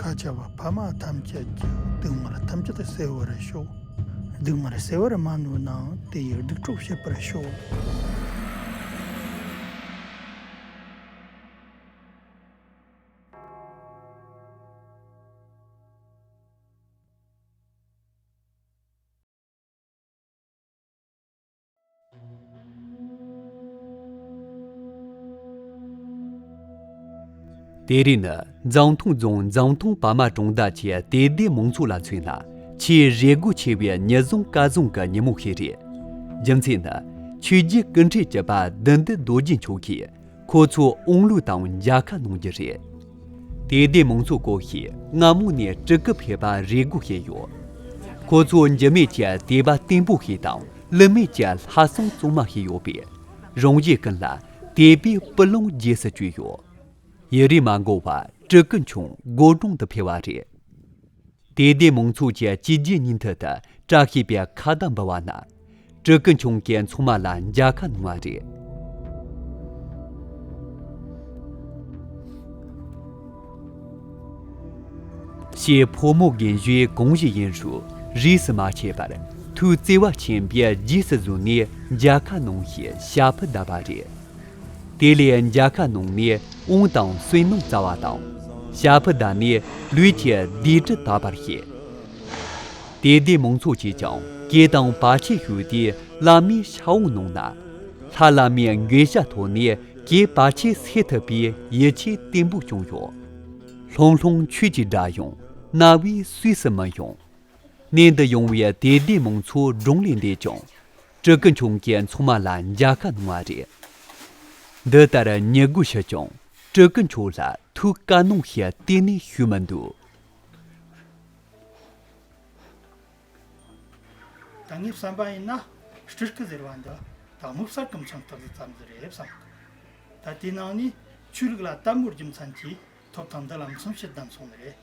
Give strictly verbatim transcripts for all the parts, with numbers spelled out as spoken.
ལ་ཆ་བ་ཕ་མ་ཐམས་ཅད་ཀྱི་སྡུག་བསྔལ་ཐམས་ཅད་སེལ་བར་ཤོག། སྡུག་བསྔལ་སེལ་བར་མ་ནུས་ནའང་དེ་ཡི་སྡུག་གྲོགས་བྱེད་པར་ཤོག། དེ་རིང་ནི་འཛམ་ཐང་རྫོང་འཛམ་ཐང་པད་མ་གྲོང་རྡལ་གྱི་དད་ལྡན་མང་ཚོགས་ལ་མཚོན་ན་ཆེས་རེ་སྒུག་ཆེ་བའི་ཉི་བཟང་སྐར་བཟང་གི་ཉིན་མོ་ཞིག་རེད། རྒྱུ་མཚན་ནི་ཆོས་རྗེ་ཀུན་ཁྲན་གྱི་པ་བདུད་འདུལ་རྡོ་རྗེ་མཆོག་གིས་ཁོ་ཚོའི་དབང་ལུང་དང་མཇལ་ཁ་གནང་རྒྱུ་རེད། དད་ལྡན་མང་ཚོགས་སྐོར་ཞིག་སྔ་མོ་ནས་སྤྲུལ་སྐུ་ཕེབས་པ་རེ་སྒུག་བྱས་ཡོད། ཁོ་ཚོ་འཇིགས་མེད་ཀྱི་དད་པ་བརྟན་པོ་ཞིག་དང་བསླུ་མེད་ཀྱི་ལྷག་བསམ་གཙང་མ་ཞིག་ཡོད་པས། རང་བཞིན་ཀུན་ལ་དད་པའི་སྤུ་ལོང་རྗེས་སུ་བཅོལ་ཡོད། ཡུན་རིང་མ་འགོར་བར་སྤྲུལ་སྐུ་མཆོག་སྒོ་དྲུང་དུ་ཕེབས་པ་རེད། དད་ལྡན་མང་ཚོགས་ཀྱི་བྱས་རྗེས་སྙིང་ཐིག་ཏུ་བཀྲ་ཤིས་པའི་ཁ་བརྡ་འབུལ་བ་ན། སྤྲུལ་སྐུ་མཆོག་གིས་ཚང་མ་ལ་མཇལ་ཁ་གནང་བ་རེད། ཞེས་ཕོ་མོ་རྒན་གཞོན་གང་ཞིག་ཡིན་རུང་རིས་སུ་མ་ཆད་པར་ཐུགས་བརྩེ་བ་ཆེན་པོས་རྗེས་སུ་བཟུང་ནས་མཇལ་ཁ་གནང་ཞེས་ཞབས་ཕུད་བརྡབས་པ་རེད། དེ་ལས་མཇལ་ཁ་གནང་ནས་དབང་དང་བསོད་ནམས་སྩལ་བ་དང་། ཞབས་ཕུད་བརྡབས་ནས་ལུས་ཀྱི་བདེ་དྲོད་དག་པར་བྱེད། དད་ལྡན་མང་ཚོགས་ཀྱིས་ཀྱང་གུས་དང་བར་ཆད་ཞུས་ཏེ་བླ་མའི་ཕྱག་དབང་གནང་ན། ལྷ་བླ་མའི་མགོན་ཞྭ་ཐོག་ནས་གུས་བར་ཆད་སེལ་ཐུབ་པའི་ཡིད་ཆེས་བརྟན་པོ་བྱུང་ཡོད། ལྷུང་ལྷུང་ཆོས་ཀྱི་སྒྲ་ཡང་རྣ་བའི་གསོས་སུ་མི་ཡོང་། སྣེ་འདི་ཡོང་བའི་དད་ལྡན་མང་ཚོགས་གྲོང་ལས་འདས་ཀྱང་། སྤྲུལ་སྐུ་མཆོག་གིས་ཚང་མ་ལ་མཇལ་ཁ་གནང་བ་རེད། འདི་ལྟར་ཉི་དགུ་ཕྱིན་ཀྱང་སྤྲུལ་སྐུ་མཆོག་ལ་ཐུགས་བཀའ་གནང་ཞེས་གཏན་ནས་ཞུས་མི་འདུག། ད་ངའི་བསམ་པ་ཡིན་ན་སྤྲུལ་སྐུ་ཟེར་བ་འདི་ད་དམིགས་བསལ་གྱི་མཚོན་རྟགས་ཙམ་ཟིག་རེད་བསམ། ད་དེའི་ནང་ནས་ཆོས་ལུགས་ལ་དད་མོས་རྒྱུ་མཚན་གྱིས། ཐོབ་ཐང་འདི་ལ་མཚོན་བྱེད་བདམས་སོང་ནི་རེད།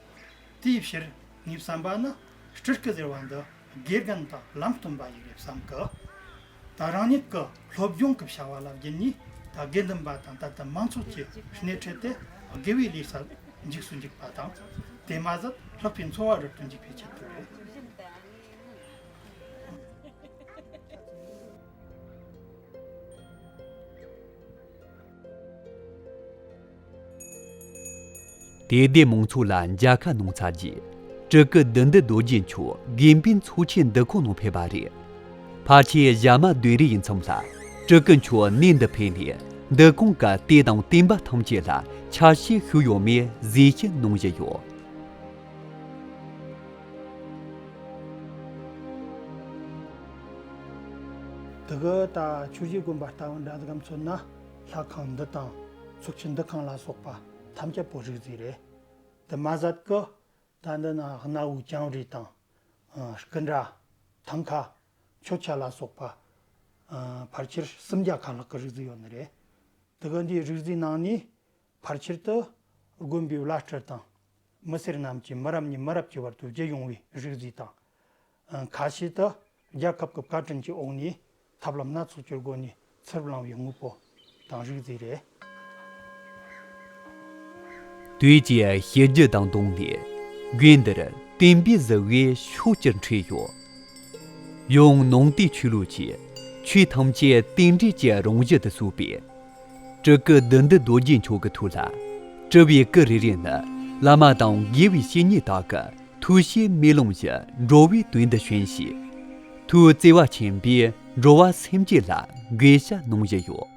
དེའི་ཕྱིར་ངའི་བསམ་པ་ནི་སྤྲུལ་སྐུ་ཟེར་བ་འདི་དགེ་རྒན་དང་ལམ་སྟོན་པ་ཡིན་རེད་བསམ་གི། ད་རང་ཉིད་ཀྱི་སློབ་སྦྱོང་གི་བྱ་བ་ལ་བརྒྱུད་ནས་ད་དགེ་འདུན་པ་དང་ད་ལྟ་མང་ཚོགས་ཀྱི་སྣེ་ཁྲིད་དེ་དགེ་བའི་ལས་སུ་འཇུག་སུ་འཇུག་པ་དང་། དེ་མ་ཟད་ལྷག་པའི་འཚོ་བ་རོལ་དུ་འཇུག་པའི་ཆེད་དུ་རེད། དད་ལྡན་མང་ཚོགས་ལ་མཇལ་ཁ་གནང་ཚར་རྗེས། སྤྲུལ་སྐུ་བདུད་འདུལ་རྡོ་རྗེ་མཆོག་དགོན་པའི་ཚོགས་ཆེན་འདུ་ཁང་ནང་ཕེབས་པ་རེད། ཕལ་ཆེར་ཞྭ་དམར་སྡེ་རིགས་ཡིན་ཙང་ལ། སྤྲུལ་སྐུ་མཆོག་གནས་འདི་ཕེབས་ནས་འདུ་ཁང་གི་དད་དང་བརྟན་པ་ཐམས་ཅད་ལ་ཆ་ཤས་ཞུས་ཡོད་མེད་གཟིགས་ཞིབ་གནང་བཞིན་ཡོད། དེ་གི་ད་ཆོས་རྗེ་དགོན་པ་ལྟ་བུ་འདྲ་ཟིག་ག་མཚོན་ན། ལྷ་ཁང་འདི་དང་ཚོགས་ཆེན་འདུ་ཁང་ལ་སོགས་པ་ཐམས་ཅད་པོ་རིགས་རྫས་རེད། དེ་མ་ཟད་ཀི་ད་འདི་ན་གནའ་བོའི་ལྕང་རིས་དང་། ཨ། སྐུ་འདྲ། ཐང་ཁ། མཆོད་ཆ་ལ་སོགས་པ། ཨ། ཕལ་ཆེར་སུམ་བརྒྱ་ཁ་ལྷག་གི་རིགས་རྫས་ཡོད་ནི་རེད། དེ་གི་འདིའི་རིགས་རྫས་ནང་ནས་ཕལ་ཆེར་དུ་དགོན་པའི་བླ་སྤྲུལ་དང་། མི་སེར་རྣམས་ཀྱིས་མི་རབས་ནས་མི་རབས་ཀྱི་བར་དུ་བརྒྱུད་ཡོང་བའི་རིགས་རྫས་དང་། ཁ་ཤས་དུ་རྒྱལ་ཁབ་ཀྱི་བཀའ་དྲིན་གྱི་འོག་ནས་ཐབས་ལམ་སྣ་ཚོགས་ཀྱི་སྒོ་ནས་ཚུར་བླངས་པའི་དངོས་པོ་དང་རིགས་རྫས་རེད། དུས་ཀྱི་ཞི་རྒྱུ་དང་བསྡོངས་ནས་དགོན་འདིར་བསྟན་པའི་གཟི་འོད་ཕྱོགས་བཅུར་འཕྲོས་ཡོད། ཡང་ནང་བསྟན་ཆོས་ལུགས་ཀྱི་ཆོས་ཐམས་ཅད་རྟེན་འབྲེལ་གྱི་རང་བཞིན་དུ་གསུངས་པས། སྤྲུལ་སྐུ་བདུད་འདུལ་རྡོ་རྗེ་མཆོག་གི་ཐུགས་ལ། སྤྲུལ་པའི་སྐུ་རེ་རེ་ནི་བླ་མ་དང་དགེ་བའི་བཤེས་གཉེན་དག་གི་ཐུགས་བཞེད་སྨོན་ལམ་གྱིས་འགྲོ་བའི་དོན་དུ་བྱོན་ཞིང་། ཐུགས་བརྩེ་བ་ཆེན་པོས་འགྲོ་བ་སེམས་ཅན་ལ་མགོན་ཞྭ་གནང་བཞིན་ཡོད།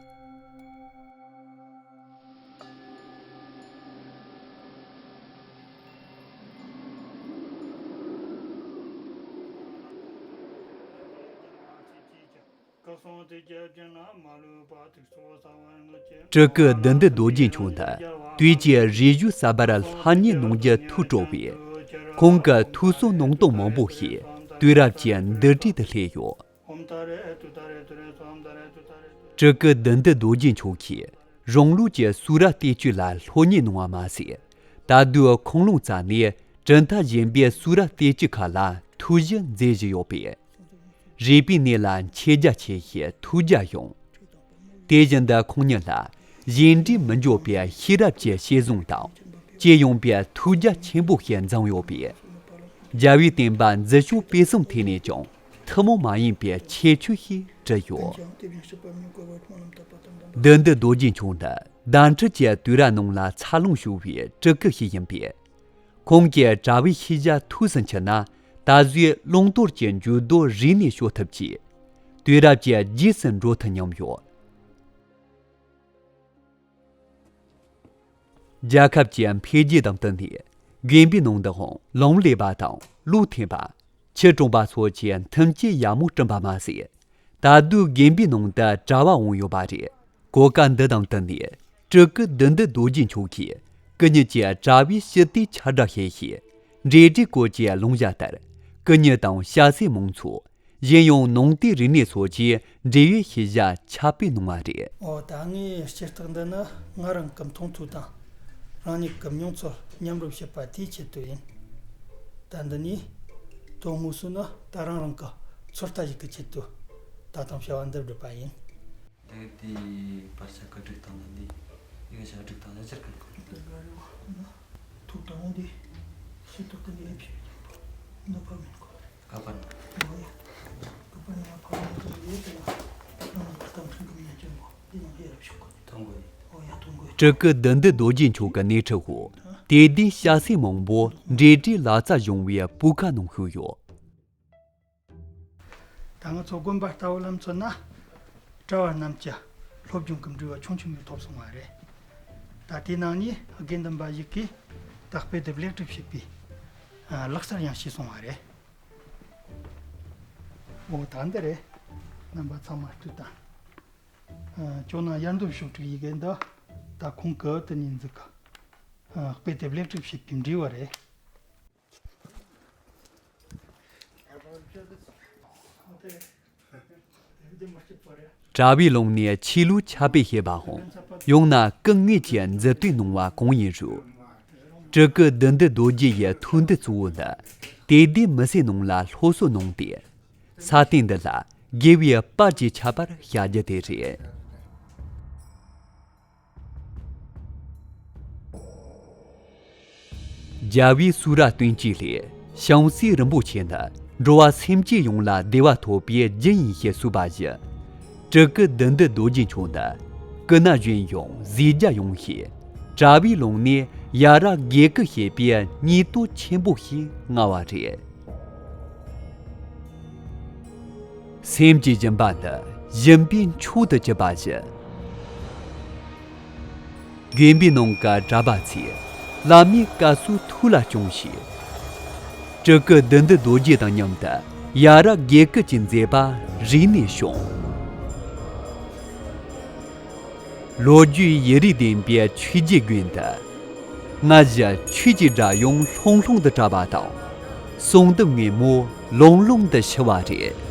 སྤྲུལ་སྐུ་བདུད་འདུལ་རྡོ་རྗེ་མཆོག་ནི་དུས་ཀྱི་རིགས་རྒྱུད་གསར་པར་ལྷ་ཉིད་ནང་གི་ཐུགས་སྤྲོ་བས། ཁོང་གི་ཐུགས་གསོ་གནང་སྟངས་མང་པོ་ཞིག་དུས་རབས་ཀྱི་འདུལ་བྲིས་དུ་སླེབས་ཡོད། སྤྲུལ་སྐུ་བདུད་འདུལ་རྡོ་རྗེ་མཆོག་གིས་རང་ལུགས་ཀྱི་གསུང་རབ་བསྟན་བཅོས་ལ་སློབ་གཉེར་གནང་བ་མ་ཟད། ད་དུང་ཁུངས་ལུང་བཙལ་ནས་གྲུབ་མཐའ་གཞན་པའི་གསུང་རབ་བསྟན་བཅོས་ཁག་ལ་ཐུགས་ཞིབ་མཛད་བཞིན་ཡོད་པས། རིག་པའི་གནས་ལ་མཁྱེན་རྒྱ་ཆེ་ཞིང་ཐོས་རྒྱ་ཡངས། དེ་བཞིན་དུ་ཁོང་ཉིད་ལ་གཞན་འདྲིས་མི་འཇོག་པའི་ཤེས་རབ་ཀྱི་ཤེས་བཟུང་དང་ སྤྱི་ཡོངས་པའི་ཐུགས་རྒྱ་ཆེན་པོ་ཞིག་འཛིན་ཡོད་པས། རྒྱལ་བའི་བསྟན་པ་འཛིན་སྐྱོང་སྤེལ་གསུམ་ཐད་ནས་ཀྱང་ཐུན་མོང་མ་ཡིན་པའི་ཁྱད་ཆོས་ཤིག་གྲུབ་ཡོད། བདུད་འདུལ་རྡོ་རྗེ་མཆོག་ནི་གདན་ཁྲི་གི་དུས་རབས་ནང་ལ་འཚར་ལོངས་བྱུང་བའི་སྤྲུལ་སྐུ་ཞིག་ཡིན་པས། ཁོང་གིས་གྲྭ་པའི་ཤེས་བྱ་ཐུགས་སུ་ཆུད་ན། ད་གཟོད་བླང་དོར་གྱི་འཇུག་ལྡོག་རིག་གནས་ཤོད་ཐབས་ཀྱིས། དུས་རབས་ཀྱི་རྗེས་སུ་འགྲོ་ཐུབ་སྙམ་ཡོད། རྒྱལ་ཁབ་ཀྱི་འཕེལ་རྒྱས་དང་བསྟུན་ནས། དགོན་པའི་ནང་དུའང་ལུང་གླེགས་པ་དང་ལུགས་འཐེན་པ། ཆུ་དཀྲོང་པ་སོགས་ཀྱི་མཐུན་རྐྱེན་ཡག་མོ་བསྐྲུན་པ་མ་ཟད། ད་དུང་དགོན་པའི་ནང་དུ་གྲྭ་པ་འོང་ཡོད་པ་རེད། གོ་སྐབས་འདི་དང་བསྟུན་ནས། སྤྲུལ་སྐུ་བདུད་འདུལ་རྡོ་རྗེ་མཆོག་གིས་སྐུ་ཉིད་ཀྱི་གྲྭ་པའི་ཞི་བདེའི་ཁྱབ་བསྒྲགས་བྱས་ཤིང་། འབྲེལ་སྒྲིག་སྐོར་གྱི་ལུང་བཤད་ལྟར། སྐུ་ཉིད་དང་སྐྱ་སེར་མང་ཚོགས། གཞན་ཡང་ནང་བསྟན་རིག་གནས་སོགས་ཀྱི་འབྲེལ་ཡོད་ཤེས་བྱ་ཁྱབ་སྤེལ་གནང་བ་རེད། ཨོ། ད་ངའི་སྤྱིར་བཏང་འདི་ནི་ང་རང་གི་མཐོང་ཐོས་དང་། རང་ཉིད་ཀྱི་མྱོང་ཚོར་མཉམ་རུབ་བྱེད་པ་དེའི་ཆེད་དུ་ཡིན། ད་འདི་ནས་དོན་དངོས་སུ་ནི་ད་རང་རང་གི་ཚོད་ལྟ་ཞིག་གི་ཆེད་དུ་ད་དུང་བྱ་བ་འདི་བསྒྲུབས་པ་ཡིན། དེ་དེའི་བར་ཆ་གི་སྒྲིག་སྟངས་དང་འདི་ཡིག་ཆ་སྒྲིག་སྟངས་ལ་ཅིར་གི་ཐུག་ཏུ་དགའ་རེ་བ་ན་ཐུག་དང་འདི་ཤེས་ཐུབ་ཀི་འདི་ཨེ་ཕྱིར་ནུ་ཕ་མིན་གོ་རེ་ཀ་པར་ཨོ་ཡ་ཀ་པར་ནི་ཕ་མིན་གོ་རེ་དེ་ལ་ནང་ལ་གཏམ་ཁྲིམས་གི་མཉམ་སྤྱོད་གོ་འདི་ནང་ཧེ་རབ་ཤོག་གོ་ཐོང་གོ་ཨོ་ཡ་ཐོང་གོ་སྤྲུལ་སྐུ་བདུད་འདུལ་རྡོ་རྗེ་མཆོག་གི་སྣེ་ཁྲིད་འོག་དེ་དུས་སྐྱ་སེར་མང་པོ་འབྲེལ་སྒྲིག་ལག་རྩལ་སྦྱོང་བའི་སྤུས་ཀ་ནང་ཞུགས་ཡོད། ད་ང་ཚོ་དགོན་པ་ལྟ་བུ་ལ་མཚོན་ན། གྲྭ་བ་རྣམས་ཀྱི་སློབ་སྦྱོང་གི་འབྲེལ་བ་ཆུང་ཆུང་ནས་ཐོབ་སོང་བ་རེད། ད་དེའི་ནང་ནས་དགེ་འདུན་པ་ཞིག་གིས་ད་དཔེ་དེབ་ལེགས་སྒྲིག་བྱེད་པའི་ལག་རྩལ་ཡང་ཤེས་སོང་བ་རེད། འོ་ད་འདི་རེད། རྣམ་པ་ཚང་མ་ལྟོས་དང་། ཁྱོད་ན་ཡར་འདོན་ཤོག་དྲུག་ཡི་གེ་འདི་ད་ཁོང་གི་དེ་ནས་འཛུགས་ཀ་དཔེ་དེབ་ལེགས་སྒྲིག་བྱེད་པའི་འབྲེལ་བ་རེད། གྲྭ་པའི་ལུང་ནས་ཆོས་ལུགས་ཁྱབ་སྤེལ་བྱེད་པའམ། ཡང་ན་སྐུ་དངོས་ཀྱི་མཛུབ་སྟོན་གནང་བ་གང་ཡིན་རུང་། སྤྲུལ་སྐུ་བདུད་འདུལ་རྡོ་རྗེ་ཡི་ཐུགས་འདུན་གཙོ་བོ་ནི། དད་ལྡན་མི་སེར་ནང་ལ་སློབ་གསོ་གནང་སྟེ། ས་སྟེང་འདི་ལ་དགེ་བའི་པར་གྱིས་ཁྱབ་པར་བྱ་རྒྱུ་དེ་རེད། རྒྱལ་བའི་གསུང་རབ་བསྟན་བཅོས་ལས། བྱང་སེམས་རིན་པོ་ཆེ་ནི་འགྲོ་བ་སེམས་ཅན་ཡོངས་ལ་བདེ་བ་ཐོབ་པའི་རྒྱུ་ཡིན་ཞེས་གསུངས་པ་བཞིན། སྤྲུལ་སྐུ་བདུད་འདུལ་རྡོ་རྗེ་མཆོག་ནི་སྐུ་ན་གཞོན་ཡང་གཟི་རྒྱ་ཡངས་ཤིང་། གྲྭ་པའི་ལུང་ནས་ཡ་རབས་དགེ་སྐུལ་བྱེད་པའི་སྙིང་སྟོབས་ཆེན་པོ་ཞིག་མངའ་བ་རེད། སེམས་ཀྱི་སྦྱིན་པ་ནི་སྦྱིན་པའི་མཆོག་ཏུ་གྱུར་པ་བཞིན། དགོན་པའི་ནང་གི་གྲྭ་པ་ཚོས་བླ་མའི་བཀའ་སྲོལ་ཐུགས་ལ་བཅངས་ཤིང་། སྤྲུལ་སྐུ་བདུད་འདུལ་རྡོ་རྗེ་དང་མཉམ་དུ་ཡ་རབས་དགེ་སྐུལ་གྱི་མཛད་པ་རིག་ནས་བྱུང་། ལོ་རྒྱུས་ཡིག་རིགས་ལྡན་པའི་ཆོས་བརྒྱུད་དགོན་དུ། སྔ་ཕྱི་ཆོས་ཀྱི་སྒྲ་དབྱངས་ལྷུང་ལྷུང་དུ་གྲགས་པ་དང་། གསུང་གདམས་སྔོན་མོ་ལོང་ལོང་དུ་ཞུ་བ་རེད།